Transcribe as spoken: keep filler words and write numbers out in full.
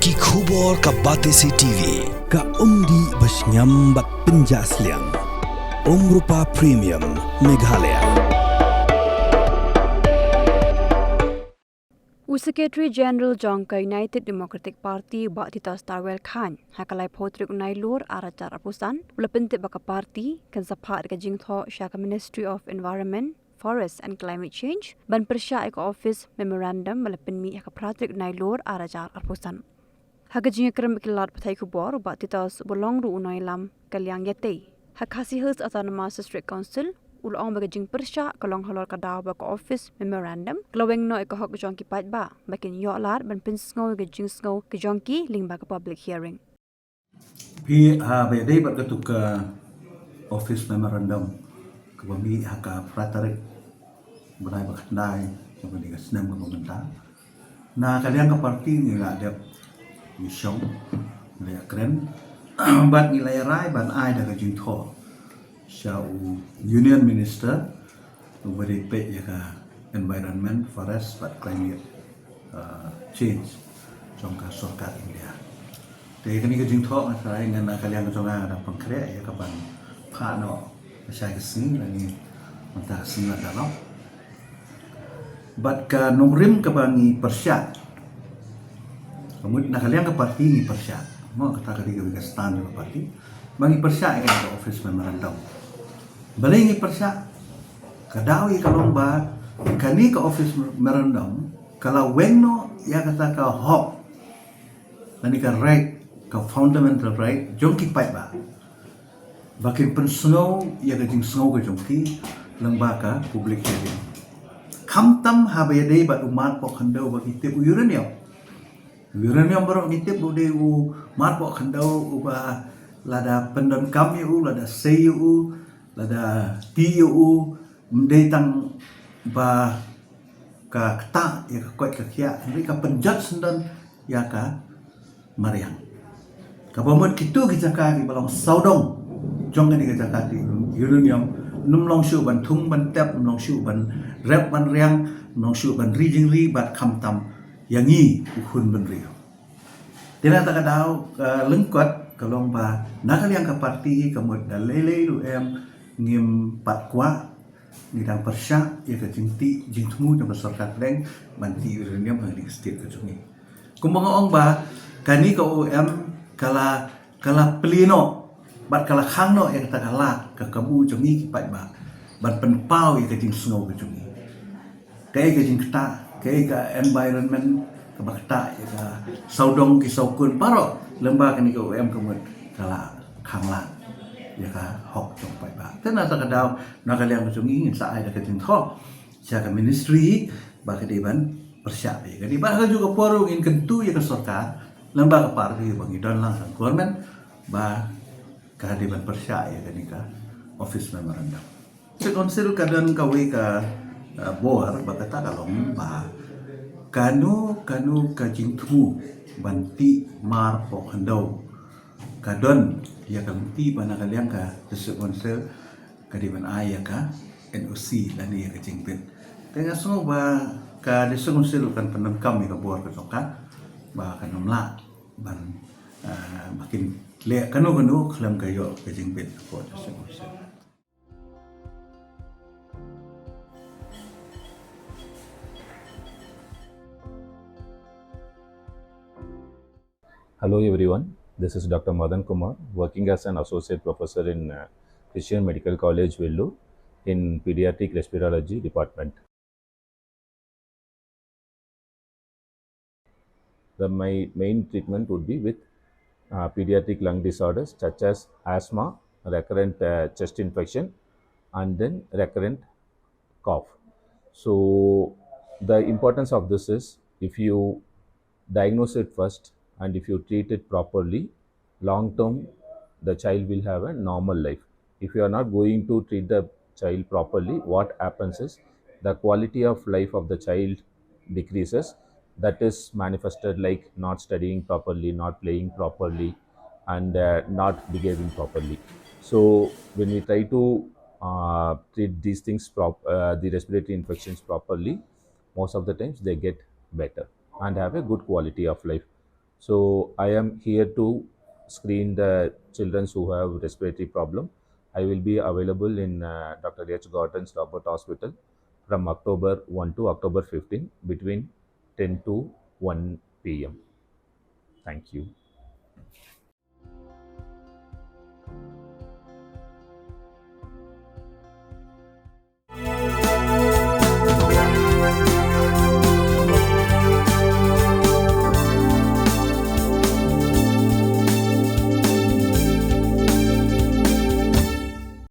Ki khubor ka Batesi T V, ka umdih ba shngiam bad pynjah sliang. Umrupa Premium, Meghalaya. U Secretary General jong ka United Democratic Party, Bah Titos Tarwel Chyne, ha ka laiphew tarik u Nailur ar hajar arphew san, u la pyntip ba ka party kan sa phah da ka jingthoh sha ka Ministry of Environment, Forest and Climate Change ban pyrshah ïa ka office memorandum ba la pynmih ha ka phra tarik u Nailur ar hajar arphew san. Ha ka jingïakren bad ki lad pathai khubor, u Bah Titos uba long ruh u nongïalam ka liang ïatei ha Khasi Hills Autonomous District Council, u la ong ba ka jingpyrshah ka long halor ka daw ba ka office memorandum ka la weng noh ïa ka hok jong ki paidbah ba kin ïoh lad ban pynsngew ïa ka jingsngew ka jong ki lyngba ka public hearing. Phi, ha, ba ïadei bad katu ka office memorandum kaba mih ha ka phra tarik bnai ba khyndai jong kane ka snem kaba mynta. Na ka liang ka party ngi la dep ïashong, ngi la ïakren bad ngi la ïarai ban ai da ka jingthoh sha u Union Minister uba dei peit ïa ka Environment, Forest bad Climate, uh, Change jong ka sorkar India. Te kane ka jingthoh nga tharai ngan, na ka liang ka jong nga, nga dang pynkhreh ïa ka ban phah noh lashai ka sngi, lane mynta ka sngi la dang long. Bad ka nongrim kaba ngi pyrshah, ka mut na ka liang ka party ngi pyrshah, mo, kata ka dei ka stand jong ka party, ba ngi pyrshah ïa ka office memorandum. Balei ngi pyrshah? Ka daw ïa ka long ba kane ka office memorandum ka la weng noh ïa kata ka hok, lane ka right, ka fundamental right jong ki paidbah ba kin pynsngew ïa ka jingsngew ka jong ki lyngba ka public hearing. Khamtam haba ïadei bad u mad poh khyndew ba ngi tip u uranium. Uranium baroh ngi tip u dei u mad poh khyndew uba lada pyndonkam ïa u, lada sei ïa u, lada tih ïa u, ym dei tang ba ka ktah ïa ka koit ka khiah, hynrei ka pynjot syndon ïa ka mariang. Kaba mut kito ki jaka kiba long sawdong jong kane ka jaka tih uranium, ym long shuh ban thung ban tep, ym long shuh ban rep ban riang, ym long shuh ban ri jingri bad khamtam ïa ngi u khun bynriew. Te na kata ka daw, ka lyngkot ka long ba na ka liang ka party ka mut da lei lei ruh em ngim pat kwah, ngi dang pyrshah ïa ka jingtih jingthmu jong ka sorkar pdeng ban tih uranium ha kane ka state ka jong ngi. Kumba nga ong ba kane ka O M ka la, ka la plie noh bad ka la khang noh ïa kata ka lad, ka kabu jong ngi ki paidbah ban pynpaw ïa ka jingsngew ka jong ngi. Kaei ka jingktah, kaei ka environment kaba ktah ïa ka sawdong ki sawkun baroh, lyngba kane ka O M ka mut ka la khang lad ïa ka hok jong paidbah. Te na kata ka daw, na ka liang ka jong ngi ngin sa ai da ka jingthoh sha ka ministry ba ka dei ban pyrshah ïa kane. Bad ha kajuh ka por ruh ngin kyntu ïa ka sorkar lyngba ka party ba ngi don lang ha government ba ka dei ban pyrshah ïa kane ka office memorandum. District Council ka don kawei ka, uh, bor ba kata ka long ba kano kano ka jingthmu ban tih mar poh khyndew ka don ïa ka lynti ba na ka liang ka District Council ka dei ban ai ïa ka N O C lane ïa ka jingbit. Te nga sngew ba ka District Council kan pyndonkam ïa ka bor ka jong ka ba kan ym lah ban, uh, ba kin leh kano kano khlem ka ïoh ka jingbit hapoh District Council. Hello everyone, this is Doctor Madan Kumar, working as an associate professor in, uh, Christian Medical College, Vellore, in pediatric respirology department. The, my main treatment would be with, uh, pediatric lung disorders such as asthma, recurrent, uh, chest infection, and then recurrent cough. So the importance of this is, if you diagnose it first and if you treat it properly, long term, the child will have a normal life. If you are not going to treat the child properly, what happens is the quality of life of the child decreases. That is manifested like not studying properly, not playing properly, and, uh, not behaving properly. So when we try to, uh, treat these things prop-, uh, the respiratory infections properly, most of the times they get better and have a good quality of life. So I am here to screen the children who have respiratory problem. I will be available in uh, Doctor H Gordon's Robert Hospital from October one to October fifteen between ten to one p m. Thank you.